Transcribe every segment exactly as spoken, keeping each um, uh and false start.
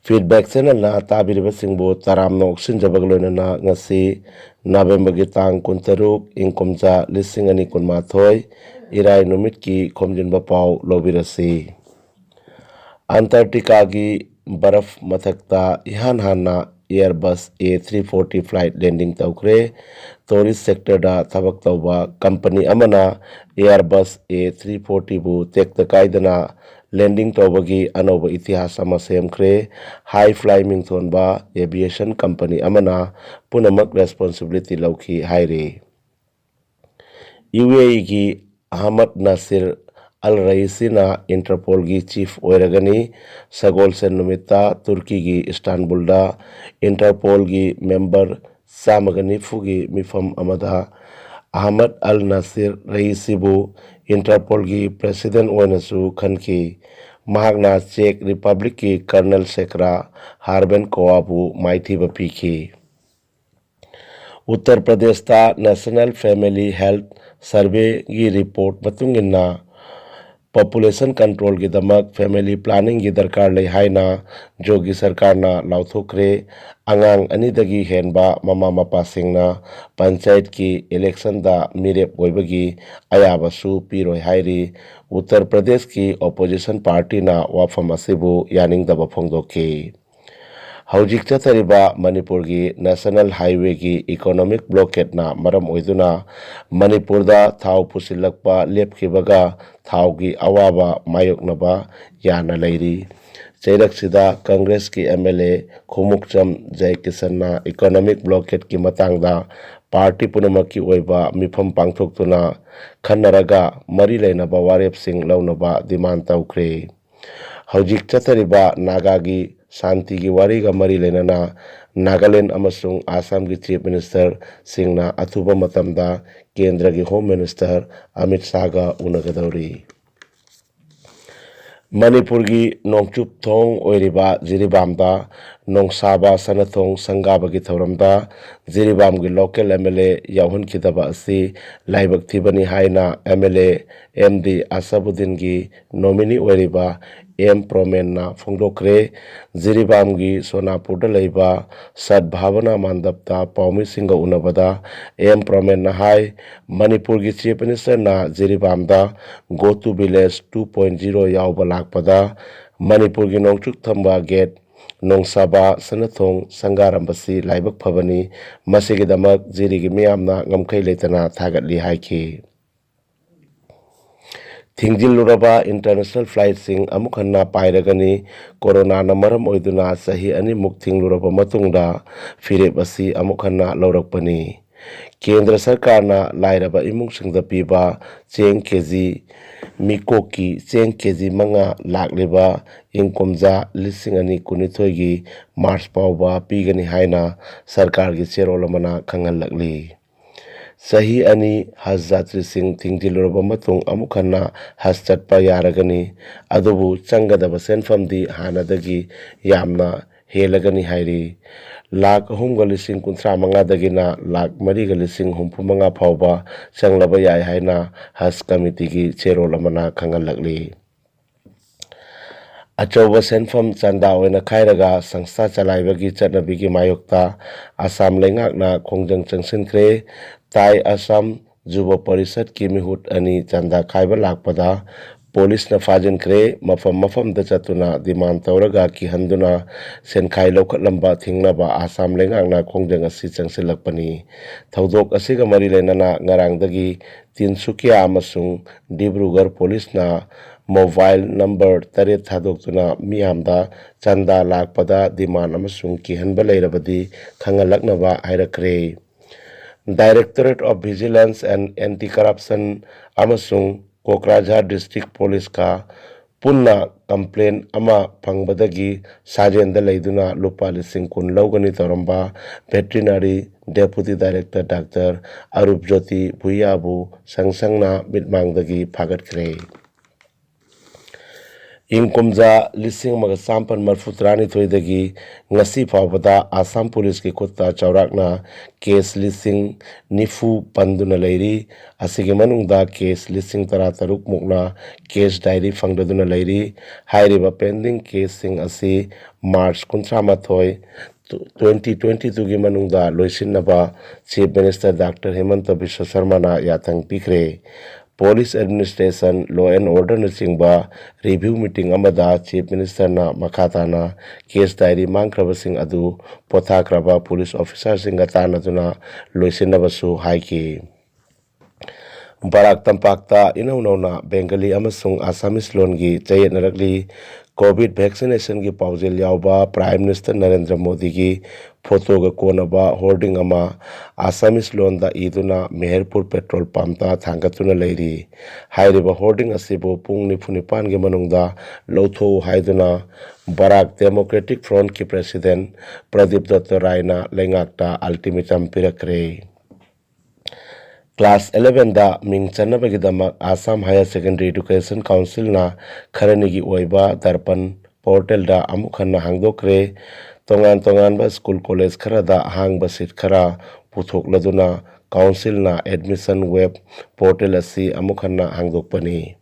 Feedback Channelꯅ ꯇꯥꯕꯤꯔꯤꯕꯁꯤꯡꯕꯨ ꯇꯔꯥꯝꯅ ꯑꯣꯛꯁꯤꯟꯖꯕꯒ ꯂꯣꯏꯅꯅ ꯉꯁꯤ ꯅꯕꯦꯝꯕꯔꯒꯤ ꯇꯥꯡ ꯀꯨꯟꯇꯔꯨꯛ, ꯏꯪ ꯀꯨꯝꯖꯥ ꯂꯤꯁꯤꯡ ꯑꯅꯤ ꯀꯨꯟꯃꯥꯊꯣꯏ, ꯏꯔꯥꯏ ꯅꯨꯃꯤꯠꯀꯤ ꯈꯣꯝꯖꯤꯟꯕ ꯄꯥꯎ ꯂꯧꯕꯤꯔꯁꯤ꯫ ꯑꯟꯇꯥꯔꯀꯇꯤꯀꯥꯒꯤ ꯕꯔꯐ ꯃꯊꯛꯇ ꯏꯍꯥꯟ ꯍꯥꯟꯅ Airbus A three forty flight landing ꯇꯧꯈ꯭ꯔꯦ꯫ Tourist sectorꯗ ꯊꯕꯛ ꯇꯧꯕ ꯀꯝꯄꯅꯤ ꯑꯃꯅ Airbus A three fortyꯕꯨ ꯇꯦꯛꯇ ꯀꯥꯏꯗꯅ landing ꯇꯧꯕꯒꯤ ꯑꯅꯧꯕ ꯏꯇꯤꯍꯥꯁ ꯑꯃ ꯁꯦꯝꯈ꯭ꯔꯦ꯫ High fly ꯃꯤꯡꯊꯣꯟꯕ aviation ꯀꯝꯄꯅꯤ ꯑꯃꯅ ꯄꯨꯝꯅꯃꯛ responsibility ꯂꯧꯈꯤ ꯍꯥꯏꯔꯤ꯫ UAEꯒꯤ ꯑꯍꯃꯗ ꯅꯥꯁꯤꯔ ꯑꯜ ꯔꯌꯤꯁꯤꯅ Interpolꯒꯤ chief ꯑꯣꯏꯔꯒꯅꯤ꯫ ꯁꯒꯣꯜꯁꯦꯟ ꯅꯨꯃꯤꯠꯇ ꯇꯨꯔꯀꯤꯒꯤ ꯏꯁꯇꯥꯟꯕꯨꯜꯗ Interpolꯒꯤ member ꯆꯥꯝꯃꯒ ꯅꯤꯐꯨꯒꯤ ꯃꯤꯐꯝ ꯑꯃꯗ ꯑꯍꯃꯗ ꯑꯜ ꯅꯥꯁꯤꯔ ꯔꯌꯤꯁꯤꯕꯨ Interpolꯒꯤ president ꯑꯣꯏꯅꯁꯨ ꯈꯟꯈꯤ꯫ ꯃꯍꯥꯛꯅ Czech Republicꯀꯤ Colonel ꯁꯦꯀ꯭ꯔꯥ ꯍꯥꯔꯕꯦꯟꯀꯣꯋꯥꯕꯨ ꯃꯥꯏꯊꯤꯕ ꯄꯤꯈꯤ꯫ ꯎꯠꯇꯔ ꯄ꯭ꯔꯗꯦꯁꯇ National Family Health Surveyꯒꯤ report ꯃꯇꯨꯡ ꯏꯟꯅ, population controlꯒꯤꯗꯃꯛ family planningꯒꯤ ꯗꯔꯀꯥꯔ ꯂꯩ ꯍꯥꯏꯅ ꯌꯣꯒꯤ ꯁꯔꯀꯥꯔꯅ ꯂꯥꯎꯊꯣꯛꯈ꯭ꯔꯦ꯫ ꯑꯉꯥꯡ ꯑꯅꯤꯗꯒꯤ ꯍꯦꯟꯕ ꯃꯃꯥ ꯃꯄꯥꯁꯤꯡꯅ ꯄꯟꯆꯥꯌꯠꯀꯤ electionꯗ ꯃꯤꯔꯦꯞ ꯑꯣꯏꯕꯒꯤ ꯑꯌꯥꯕꯁꯨ ꯄꯤꯔꯣꯏ ꯍꯥꯏꯔꯤ꯫ ꯎꯠꯇꯔ ꯄ꯭ꯔꯗꯦꯁꯀꯤ opposition partyꯅ ꯋꯥꯐꯝ ꯑꯁꯤꯕꯨ ꯌꯥꯅꯤꯡꯗꯕ ꯐꯣꯡꯗꯣꯛꯈꯤ꯫ ꯍꯧꯖꯤꯛ ꯆꯠꯊꯔꯤꯕ ꯃꯅꯤꯄꯨꯔꯒꯤ National Highwayꯒꯤ economic blockadeꯅ ꯃꯔꯝ ꯑꯣꯏꯗꯨꯅ ꯃꯅꯤꯄꯨꯔꯗ ꯊꯥꯎ ꯄꯨꯁꯤꯜꯂꯛꯄ ꯂꯦꯞꯈꯤꯕꯒ ꯊꯥꯎꯒꯤ ꯑꯋꯥꯕ ꯃꯥꯌꯣꯛꯅꯕ ꯌꯥꯅ ꯂꯩꯔꯤ꯫ ꯆꯩꯔꯛꯁꯤꯗ ꯀꯪꯒ꯭ꯔꯦꯁꯀꯤ MLA ꯈꯣꯡꯎꯞꯆꯝ ꯖꯌꯀꯤꯁꯟꯅ economic blockadeꯀꯤ ꯃꯇꯥꯡꯗ party ꯄꯨꯝꯅꯃꯛꯀꯤ ꯑꯣꯏꯕ ꯃꯤꯐꯝ ꯄꯥꯡꯊꯣꯛꯇꯨꯅ ꯈꯟꯅꯔꯒ ꯃꯔꯤ ꯂꯩꯅꯕ ꯋꯥꯔꯦꯞꯁꯤꯡ ꯂꯧꯅꯕ demand ꯇꯧꯈ꯭ꯔꯦ꯫ ꯍꯧꯖꯤꯛ ꯆꯠꯊꯔꯤꯕ ꯅꯥꯒꯥꯒꯤ ꯁꯥꯟꯇꯤꯒꯤ ꯋꯥꯔꯤꯒ ꯃꯔꯤ ꯂꯩꯅꯅ ꯅꯥꯒꯥꯂꯦꯟ ꯑꯃꯁꯨꯡ ꯑꯁꯥꯝꯒꯤ chief ministerꯁꯤꯡꯅ ꯑꯊꯨꯕ ꯃꯇꯝꯗ ꯀꯦꯟꯗ꯭ꯔꯒꯤ Home Minister ꯑꯃꯤꯠ ꯁꯥꯍꯒ ꯎꯅꯒꯗꯧꯔꯤ꯫ ꯃꯅꯤꯄꯨꯔꯒꯤ ꯅꯣꯡꯆꯨꯞ ꯊꯣꯡ ꯑꯣꯏꯔꯤꯕ ꯖꯤꯔꯤꯕꯥꯝꯗ ꯅꯣꯡꯁꯥꯕ ꯁꯅꯥꯊꯣꯡ ꯁꯪꯒꯥꯕꯒꯤ ꯊꯧꯔꯝꯗ ꯖꯤꯔꯤꯕꯥꯝꯒꯤ local MLA ꯌꯥꯎꯍꯟꯈꯤꯗꯕ ꯑꯁꯤ ꯂꯥꯏꯕꯛ ꯊꯤꯕꯅꯤ ꯍꯥꯏꯅ MLA MD ꯑꯁꯥꯕꯨꯗꯤꯟꯒꯤ nominee ꯑꯣꯏꯔꯤꯕ ꯑꯦꯝ ꯄ꯭ꯔꯣꯃꯦꯟꯅ ꯐꯣꯡꯗꯣꯛꯈ꯭ꯔꯦ꯫ ꯖꯤꯔꯤꯕꯥꯝꯒꯤ ꯁꯣꯅꯥꯄꯨꯔꯗ ꯂꯩꯕ ꯁꯠ ꯚꯥꯕꯅꯥ ꯃꯥꯟꯗꯞꯇ ꯄꯥꯎꯃꯤꯁꯤꯡꯒ ꯎꯅꯕꯗ ꯑꯦꯝ ꯄ꯭ꯔꯣꯃꯦꯟꯅ ꯍꯥꯏ, ꯃꯅꯤꯄꯨꯔꯒꯤ chief ꯃꯤꯅꯤꯁꯇꯔꯅ ꯖꯤꯔꯤꯕꯥꯝꯗ Go to Village two point zero ꯌꯥꯎꯕ ꯂꯥꯛꯄꯗ ꯃꯅꯤꯄꯨꯔꯒꯤ ꯅꯣꯡꯆꯨꯞ ꯊꯪꯕ ꯒꯦꯠ ꯅꯣꯡꯁꯥꯕ, ꯁꯅꯊꯣꯡ, ꯁꯪꯒꯥꯔꯝꯕꯁꯤ ꯂꯥꯏꯕꯛ ꯐꯕꯅꯤ꯫ ꯃꯁꯤꯒꯤꯗꯃꯛ ꯖꯤꯔꯤꯒꯤ ꯃꯤꯌꯥꯝꯅ ꯉꯝꯈꯩ ꯂꯩꯇꯅ ꯊꯥꯒꯠꯂꯤ ꯍꯥꯏꯈꯤ꯫ ꯊꯤꯡꯖꯤꯜꯂꯨꯔꯕ ꯏꯟꯇꯔꯅꯦꯁꯅꯦꯜ ꯐ꯭ꯂꯥꯏꯠꯁꯤꯡ ꯑꯃꯨꯛ ꯍꯟꯅ ꯄꯥꯏꯔꯒꯅꯤ꯫ ꯀꯣꯔꯣꯅꯥꯅ ꯃꯔꯝ ꯑꯣꯏꯗꯨꯅ ꯆꯍꯤ ꯑꯅꯤꯃꯨꯛ ꯊꯤꯡꯂꯨꯔꯕ ꯃꯇꯨꯡꯗ ꯐꯤꯔꯦꯞ ꯑꯁꯤ ꯑꯃꯨꯛ ꯍꯟꯅ ꯂꯧꯔꯛꯄꯅꯤ꯫ ꯀꯦꯟꯗ꯭ꯔ ꯁꯔꯀꯥꯔꯅ ꯂꯥꯏꯔꯕ ꯏꯃꯨꯡꯁꯤꯡꯗ ꯄꯤꯕ ꯆꯦꯡ ꯀꯦ ꯖꯤ, ꯃꯤꯀꯣꯛꯀꯤ ꯆꯦꯡ ꯀꯦ ꯖꯤ ꯃꯉꯥ ꯂꯥꯛꯂꯤꯕ ꯏꯪ ꯀꯨꯝꯖꯥ ꯂꯤꯁꯤꯡ ꯑꯅꯤ ꯀꯨꯟꯅꯤꯊꯣꯏꯒꯤ ꯃꯥꯔꯆ ꯐꯥꯎꯕ ꯄꯤꯒꯅꯤ ꯍꯥꯏꯅ ꯁꯔꯀꯥꯔꯒꯤ ꯆꯦꯔꯣꯜ ꯑꯃꯅ ꯈꯪꯍꯜꯂꯛꯂꯤ꯫ ꯆꯍꯤ ꯑꯅꯤ ꯍꯖ ꯌꯥꯇ꯭ꯔꯤꯁꯤꯡ ꯊꯤꯡꯖꯤꯜꯂꯨꯔꯕ ꯃꯇꯨꯡ ꯑꯃꯨꯛ ꯍꯟꯅ ꯍꯖ ꯆꯠꯄ ꯌꯥꯔꯒꯅꯤ꯫ ꯑꯗꯨꯕꯨ ꯆꯪꯒꯗꯕ ꯁꯦꯟꯐꯝꯗꯤ ꯍꯥꯟꯅꯗꯒꯤ ꯌꯥꯝꯅ ꯍꯦꯜꯂꯒꯅꯤ ꯍꯥꯏꯔꯤ꯫ ꯂꯥꯈ ꯑꯍꯨꯝꯒ ꯂꯤꯁꯤꯡ ꯀꯨꯟꯊ꯭ꯔꯥ ꯃꯉꯥꯗꯒꯤꯅ ꯂꯥꯈ ꯃꯔꯤꯒ ꯂꯤꯁꯤꯡ ꯍꯨꯝꯐꯨ ꯃꯉꯥ ꯐꯥꯎꯕ ꯆꯪꯂꯕ ꯌꯥꯏ ꯍꯥꯏꯅ ꯍꯖ ꯀꯃꯤꯇꯤꯒꯤ ꯆꯦꯔꯣꯜ ꯑꯃꯅ ꯈꯪꯍꯜꯂꯛꯂꯤ꯫ ꯑꯆꯧꯕ ꯁꯦꯟꯐꯝ ꯆꯟꯗꯥ ꯑꯣꯏꯅ ꯈꯥꯏꯔꯒ ꯁꯪꯁꯊꯥ ꯆꯂꯥꯏꯕꯒꯤ ꯆꯠꯅꯕꯤꯒꯤ ꯃꯥꯌꯣꯛꯇ ꯑꯁꯥꯝ ꯂꯩꯉꯥꯛꯅ ꯈꯣꯡꯖꯪ ꯆꯪꯁꯤꯟꯈ꯭ꯔꯦ꯫ ꯇꯥꯏ ꯑꯁꯥꯝ ꯖꯨꯕ ꯄꯔꯤꯁꯠꯀꯤ ꯃꯤꯍꯨꯠ ꯑꯅꯤ ꯆꯟꯗꯥ ꯈꯥꯏꯕ ꯂꯥꯛꯄꯗ ꯄꯨꯂꯤꯁꯅ ꯐꯥꯖꯤꯟꯈ꯭ꯔꯦ꯫ ꯃꯐꯝ ꯃꯐꯝꯗ ꯆꯠꯇꯨꯅ ꯗꯤꯃꯥꯟ ꯇꯧꯔꯒ ꯀꯤꯍꯟꯗꯨꯅ ꯁꯦꯟꯈꯥꯏ ꯂꯧꯈꯠꯂꯝꯕ ꯊꯤꯡꯅꯕ ꯑꯁꯥꯝ ꯂꯩꯉꯥꯛꯅ ꯈꯣꯡꯖꯪ ꯑꯁꯤ ꯆꯪꯁꯤꯜꯂꯛꯄꯅꯤ꯫ ꯊꯧꯗꯣꯛ ꯑꯁꯤꯒ ꯃꯔꯤ ꯂꯩꯅꯅ ꯉꯔꯥꯡꯗꯒꯤ ꯇꯤꯟꯁꯨꯀꯤꯌꯥ ꯑꯃꯁꯨꯡ ꯗꯤꯕ꯭ꯔꯨꯒꯔ ꯄꯨꯂꯤꯁꯅ ꯃꯣꯕꯥꯏꯜ ꯅꯝꯕꯔ ꯇꯔꯦꯠ ꯊꯥꯗꯣꯛꯇꯨꯅ ꯃꯤꯌꯥꯝꯗ ꯆꯟꯗꯥ ꯂꯥꯛꯄꯗ ꯗꯤꯃꯥꯟ ꯑꯃꯁꯨꯡ ꯀꯤꯍꯟꯕ ꯂꯩꯔꯕꯗꯤ ꯈꯪꯍꯜꯂꯛꯅꯕ ꯍꯥꯏꯔꯛꯈ꯭ꯔꯦ꯫ Directorate of Vigilance and Anti Corruption ꯑꯃꯁꯨꯡ ꯀꯣꯀ꯭ꯔꯥꯖꯍꯥꯔ ꯗꯤꯁꯇ꯭ꯔꯤꯛ ꯄꯨꯂꯤꯁꯀ ꯄꯨꯟꯅ ꯀꯝꯄ꯭ꯂꯦꯟ ꯑꯃ ꯐꯪꯕꯗꯒꯤ ꯁꯥꯖꯦꯟꯗ ꯂꯩꯗꯨꯅ ꯂꯨꯄꯥ ꯂꯤꯁꯤꯡ ꯀꯨꯟ ꯂꯧꯒꯅꯤ ꯇꯧꯔꯝꯕ ꯚꯦꯇꯤꯅꯔꯤ ꯗꯦꯄꯨꯇꯤ ꯗꯥꯏꯔꯦꯛꯇꯔ ꯗꯥꯛꯇꯔ ꯑꯔꯨꯞ ꯖꯣꯇꯤ ꯚꯨꯏꯌꯥꯕꯨ ꯁꯪ ꯁꯪꯅ ꯃꯤꯠꯃꯥꯡꯗꯒꯤ ꯐꯥꯒꯠꯈ꯭ꯔꯦ꯫ ꯏꯪ ꯀꯨꯝꯖꯥ ꯂꯤꯁꯤꯡ ꯑꯃꯒ ꯆꯥꯃꯥꯄꯟ ꯃꯔꯤꯐꯨ ꯇꯔꯥꯅꯤꯊꯣꯏꯗꯒꯤ ꯉꯁꯤ ꯐꯥꯎꯕꯗ ꯑꯁꯥꯝ ꯄꯨꯂꯤꯁꯀꯤ ꯈꯨꯠꯇ ꯆꯥꯎꯔꯥꯛꯅ ꯀꯦꯁ ꯂꯤꯁꯤꯡ ꯅꯤꯐꯨ ꯄꯟꯗꯨꯅ ꯂꯩꯔꯤ꯫ ꯑꯁꯤꯒꯤ ꯃꯅꯨꯡꯗ ꯀꯦꯁ ꯂꯤꯁꯤꯡ ꯇꯔꯥꯇꯔꯨꯛ ꯃꯨꯛꯅ ꯀꯦꯁ ꯗꯥꯏꯔꯤ ꯐꯪꯗꯗꯨꯅ ꯂꯩꯔꯤ꯫ ꯍꯥꯏꯔꯤꯕ ꯄꯦꯟꯗꯤꯡ ꯀꯦꯁꯁꯤꯡ ꯑꯁꯤ ꯃꯥꯔꯆ ꯀꯨꯟꯊ꯭ꯔꯥ ꯃꯥꯊꯣꯏ, ꯇ꯭ꯋꯦꯟꯇꯤ ꯇ꯭ꯋꯦꯟꯇꯤ ꯇꯨꯒꯤ ꯃꯅꯨꯡꯗ ꯂꯣꯏꯁꯤꯟꯅꯕ chief minister doctor Himanta Biswa ꯁꯔꯃꯅ ꯌꯥꯊꯪ ꯄꯤꯈ꯭ꯔꯦ꯫ ꯄꯨꯂꯤꯁ ꯑꯦꯗꯃꯤꯅꯤꯁꯇ꯭ꯔꯦꯁꯟ, ꯂꯣ ꯑꯦꯟ ꯑꯣꯔꯗꯔꯅꯆꯤꯡꯕ ꯔꯤꯚ꯭ꯌꯨ ꯃꯤꯇꯤꯡ ꯑꯃꯗ ꯆꯤꯐ ꯃꯤꯅꯤꯁꯇꯔꯅ ꯃꯈꯥ ꯇꯥꯅ ꯀꯦꯁ ꯗꯥꯏꯔꯤ ꯃꯥꯡꯈ꯭ꯔꯕꯁꯤꯡ ꯑꯗꯨ ꯄꯣꯊꯥꯈ꯭ꯔꯕ ꯄꯨꯂꯤꯁ ꯑꯣꯐꯤꯁꯥꯔꯁꯤꯡꯒ ꯇꯥꯟꯅꯗꯨꯅ ꯂꯣꯏꯁꯤꯟꯅꯕꯁꯨ ꯍꯥꯏꯈꯤ꯫ ꯕꯔꯥꯛ ꯇꯝꯄꯥꯛꯇ ꯏꯅꯧ ꯅꯧꯅ ꯕꯦꯡꯒꯂꯤ ꯑꯃꯁꯨꯡ ꯑꯁꯥꯃꯤꯁ ꯂꯣꯟꯒꯤ ꯆꯌꯦꯠꯅꯔꯛꯂꯤ꯫ ꯀꯣꯚꯤꯗ ꯚꯦꯛꯁꯤꯅꯦꯁꯟꯒꯤ ꯄꯥꯎꯖꯦꯜ ꯌꯥꯎꯕ ꯄ꯭ꯔꯥꯏꯝ ꯃꯤꯅꯤꯁꯇꯔ ꯅꯔꯦꯟꯗ꯭ꯔ ꯃꯣꯗꯤꯒꯤ ꯐꯣꯇꯣꯒ ꯀꯣꯟꯅꯕ ꯍꯣꯔꯗꯤꯡ ꯑꯃ ꯑꯁꯥꯃꯤꯁ ꯂꯣꯟꯗ ꯏꯗꯨꯅ ꯃꯦꯍꯔꯄꯨꯔ ꯄꯦꯇ꯭ꯔꯣꯜ ꯄꯝꯇ ꯊꯥꯡꯒꯠꯇꯨꯅ ꯂꯩꯔꯤ꯫ ꯍꯥꯏꯔꯤꯕ ꯍꯣꯔꯗꯤꯡ ꯑꯁꯤꯕꯨ ꯄꯨꯡ ꯅꯤꯐꯨ ꯅꯤꯄꯥꯟꯒꯤ ꯃꯅꯨꯡꯗ ꯂꯧꯊꯣꯛꯎ ꯍꯥꯏꯗꯨꯅ ꯕꯔꯥꯛ ꯗꯦꯃꯣꯀ꯭ꯔꯦꯇꯤꯛ ꯐ꯭ꯔꯣꯟꯠꯀꯤ ꯄ꯭ꯔꯦꯁꯤꯗꯦꯟꯠ ꯄ꯭ꯔꯗꯤꯞ ꯗꯠꯇ ꯔꯥꯏꯅ ꯂꯩꯉꯥꯛꯇ ꯑꯜꯇꯤꯃꯦꯇꯝ ꯄꯤꯔꯛꯈ꯭ꯔꯦ꯫ ꯀ꯭ꯂꯥꯁ ꯑꯦꯂꯦꯚꯦꯟꯗ ꯃꯤꯡ ꯆꯟꯅꯕꯒꯤꯗꯃꯛ ꯑꯁꯥꯝ ꯍꯥꯌꯔ ꯁꯦꯀꯦꯟꯗꯔꯤ ꯏꯗꯨꯀꯦꯁꯟ ꯀꯥꯎꯟꯁꯤꯜꯅ ꯈꯔꯅꯤꯒꯤ ꯑꯣꯏꯕ ꯗꯔꯄꯟ ꯄꯣꯔꯇꯦꯜꯗ ꯑꯃꯨꯛ ꯍꯟꯅ ꯍꯥꯡꯗꯣꯛꯈ꯭ꯔꯦ꯫ ꯇꯣꯉꯥꯟ ꯇꯣꯉꯥꯟꯕ ꯁ꯭ꯀꯨꯜ ꯀꯣꯂꯦꯖ ꯈꯔꯗ ꯑꯍꯥꯡꯕ ꯁꯤꯠ ꯈꯔ ꯄꯨꯊꯣꯛꯂꯗꯨꯅ ꯀꯥꯎꯟꯁꯤꯜꯅ ꯑꯦꯗꯃꯤꯁꯟ ꯋꯦꯕ ꯄꯣꯔꯇꯦꯜ ꯑꯁꯤ ꯑꯃꯨꯛ ꯍꯟꯅ ꯍꯥꯡꯗꯣꯛꯄꯅꯤ꯫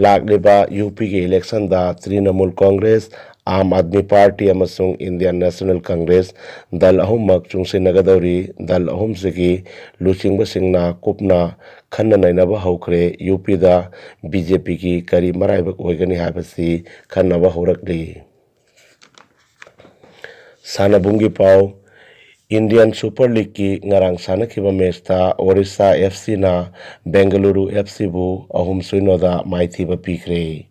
ꯂꯥꯛꯂꯤꯕ ꯌꯨ ꯄꯤꯒꯤ ꯏꯂꯦꯛꯁꯟꯗ ꯇ꯭ꯔꯤꯅꯃꯨꯜ ꯀꯣꯡꯒ꯭ꯔꯦꯁ, ꯑꯥꯝ ꯑꯥꯗꯃꯤ ꯄꯥꯔꯇꯤ ꯑꯃꯁꯨꯡ ꯏꯟꯗꯤꯌꯟ ꯅꯦꯁꯅꯦꯜ ꯀꯪꯒ꯭ꯔꯦꯁ ꯗꯜ ꯑꯍꯨꯝꯃꯛ ꯆꯨꯡꯁꯤꯟꯅꯒꯗꯧꯔꯤ꯫ ꯗꯜ ꯑꯍꯨꯝꯁꯤꯒꯤ ꯂꯨꯆꯤꯡꯕꯁꯤꯡꯅ ꯀꯨꯞꯅ ꯈꯟꯅ ꯅꯩꯅꯕ ꯍꯧꯈ꯭ꯔꯦ꯫ ꯌꯨ ꯄꯤꯗ ꯕꯤ ꯖꯦ ꯄꯤꯒꯤ ꯀꯔꯤ ꯃꯔꯥꯏꯕꯛ ꯑꯣꯏꯒꯅꯤ ꯍꯥꯏꯕꯁꯤ ꯈꯟꯅꯕ ꯍꯧꯔꯛꯂꯤ꯫ ꯁꯥꯟꯅꯕꯨꯡꯒꯤ ꯄꯥꯎ꯫ ꯏꯟꯗꯤꯌꯟ ꯁꯨꯄꯔ ꯂꯤꯒꯀꯤ ꯉꯔꯥꯡ ꯁꯥꯟꯅꯈꯤꯕ ꯃꯦꯆꯇ ꯑꯣꯔꯤꯁꯥ ꯑꯦꯐ ꯁꯤꯅ ꯕꯦꯡꯒꯂꯨꯔꯨ ꯑꯦꯐ ꯁꯤꯕꯨ ꯑꯍꯨꯝ ꯁꯤꯅꯣꯗ ꯃꯥꯏꯊꯤꯕ ꯄꯤꯈ꯭ꯔꯦ꯫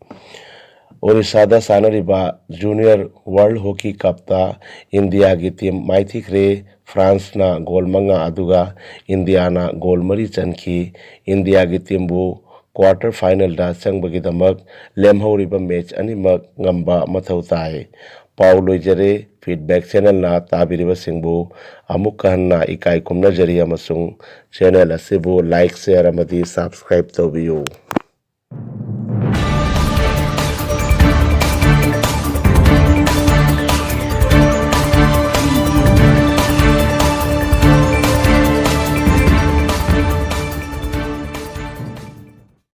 ꯑꯣꯔꯤꯁꯥꯗ ꯁꯥꯟꯅꯔꯤꯕ ꯖꯨꯅꯤꯌꯔ ꯋꯥꯔꯜꯗ ꯍꯣꯀꯤ ꯀꯞꯇ ꯏꯟꯗꯤꯌꯥꯒꯤ ꯇꯤꯝ ꯃꯥꯏꯊꯤꯈ꯭ꯔꯦ꯫ ꯐ꯭ꯔꯥꯟꯁꯅ ꯒꯣꯜ ꯃꯉꯥ ꯑꯗꯨꯒ ꯏꯟꯗꯤꯌꯥꯅ ꯒꯣꯜ ꯃꯔꯤ ꯆꯟꯈꯤ꯫ ꯏꯟꯗꯤꯌꯥꯒꯤ ꯇꯤꯝꯕꯨ ꯀ꯭ꯋꯥꯔꯇꯔ ꯐꯥꯏꯅꯦꯜꯗ ꯆꯪꯕꯒꯤꯗꯃꯛ ꯂꯦꯝꯍꯧꯔꯤꯕ ꯃꯦꯆ ꯑꯅꯤꯃꯛ ꯉꯝꯕ ꯃꯊꯧ ꯇꯥꯏ꯫ ꯄꯥꯎ ꯂꯣꯏꯖꯔꯦ꯫ ꯐꯤꯗꯕꯦꯛ ꯆꯦꯅꯦꯜꯅ ꯇꯥꯕꯤꯔꯤꯕꯁꯤꯡꯕꯨ ꯑꯃꯨꯛꯀ ꯍꯟꯅ ꯏꯀꯥꯏ ꯈꯨꯝꯅꯖꯔꯤ ꯑꯃꯁꯨꯡ ꯆꯦꯅꯦꯜ ꯑꯁꯤꯕꯨ ꯂꯥꯏꯛ, ꯁꯦꯌꯔ ꯑꯃꯗꯤ ꯁꯕꯁꯀ꯭ꯔꯥꯏꯕ ꯇꯧꯕꯤꯌꯨ꯫